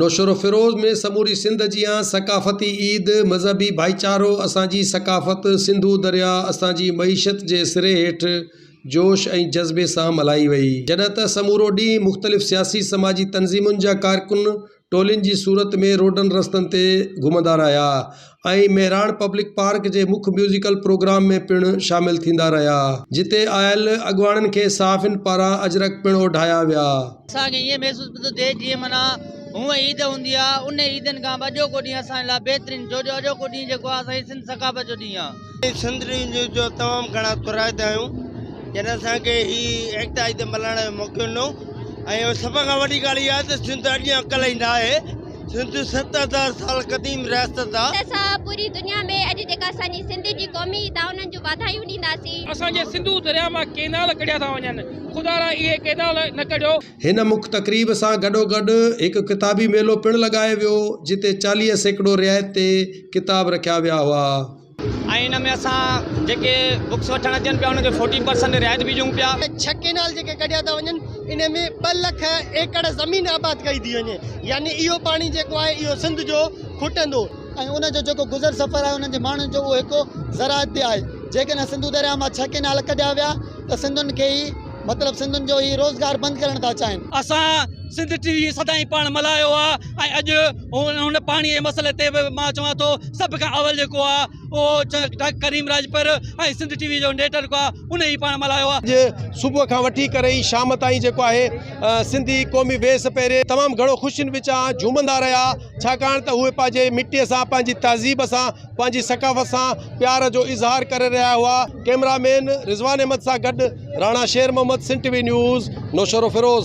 نوشهروفيروز ۾ سموري سنڌ جيان ثقافتي عيد، مذهبي ڀائيچارو، اسان جي ثقافت، سنڌو درياء اسان جي معيشت جي سري هيٺ جوش ۽ جذبي سان ملهائي وئي. جڏهن ته سمورو ڏينهن مختلف سياسي سماجي تنظيمن جا ڪارڪن ٽولين جي صورت ۾ روڊن رستن تي گهمندا رهيا ۽ مهراڻ پبلڪ پارڪ جي مک ميوزيڪل پروگرام ۾ پڻ شامل ٿيندا رهيا جتي آيل اڳواڻن کي صحافين پاران اجرڪ پڻ اوڍايا ويا. اسان کي ائين محسوس پيو ٿو ٿئي جيئن معنيٰ هونء عيد هوندي آ ان عيدن کان به اڄوڪو ڏينهن اسان لاء بهترين ڇو جو اڄوڪو ڏينهن جيڪو آ اسان جي سنڌ ثقافت جو ڏينهن آ. سنڌڙين جو تمام گهڻا ٿورائتا آهيون جن اسان کي هي ايڪتا عيد ملهائڻ جو موقعو ڏنو. ۽ سڀ کان وڏي ڳالهه اها آهي ته سنڌ اڄ يا ڪلهه ئي نه آهي، سنڌ 7000 سال قديم رياست آهي. اسان پوري دنيا ۾ اڄ جيڪا اسان جي سنڌ جي قومي عيد آهي انهن جون واڌايون ڏينداسين. اسان جي سنڌو درياء مان ڪينال ڪڍيا ٿا وڃن خدارا اهي ڪينال نه ڪڍيو. هن مک تقريب سان گڏوگڏ هڪ ڪتابي ميلو پڻ لڳايو ويو جتي 40% رعايت تي ڪتاب رکيا ويا هئا. ۽ ان ۾ اسان جيڪي بڪس وٺڻ اچن پيا انهن کي فورٽي پرسنٽ رعايت به ڏيون پيا. ڇهه ڪينال جيڪي ڪڍيا ٿا وڃن ان ۾ ٻه لک ايڪڙ زمين آباد ڪئي ٿي وڃي يعني اهو پاڻي جيڪو آهي اهو سنڌ جو کٽندو. ۽ ان جو جيڪو گذر سفر آهي انهن جي ماڻهن جو اهو هڪ زراعت تي آهي جيڪڏهن سنڌو درياء مان ڇهه ڪينال ڪڍيا ويا ته سنڌين کي ئي مطلب سنڌين جو هي روزگار بند ڪرڻ ٿا چاهين. اسان سنڌ ٽي وي سدائين پاڻ ملهايو آ ۽ اڄ هن پاڻي جي مسئلي تي به مان چوان ٿو سڀ کان اول جيڪو آ اهو ڊاڪٽر ڪريم راڄپر ۽ سنڌ ٽي وي جو نيٽورڪ آ ان ئي پاڻ ملهايو آ. اڄ صبح کان وٺي ڪري ئي شام تائين جيڪو آهي سنڌي قومي ويس پهري تمام گهڻو خوشين وچان جهومندا رهيا ڇاڪاڻ ته اهي پنهنجي مٽي سان پنهنجي تهذيب سان پنهنجي ثقافت سان پيار جو اظهار ڪري رهيا هئا ڪئميرا مين رضوان احمد سان گڏ Rana Sher Muhammad Sindh T V news Naushahro Feroze.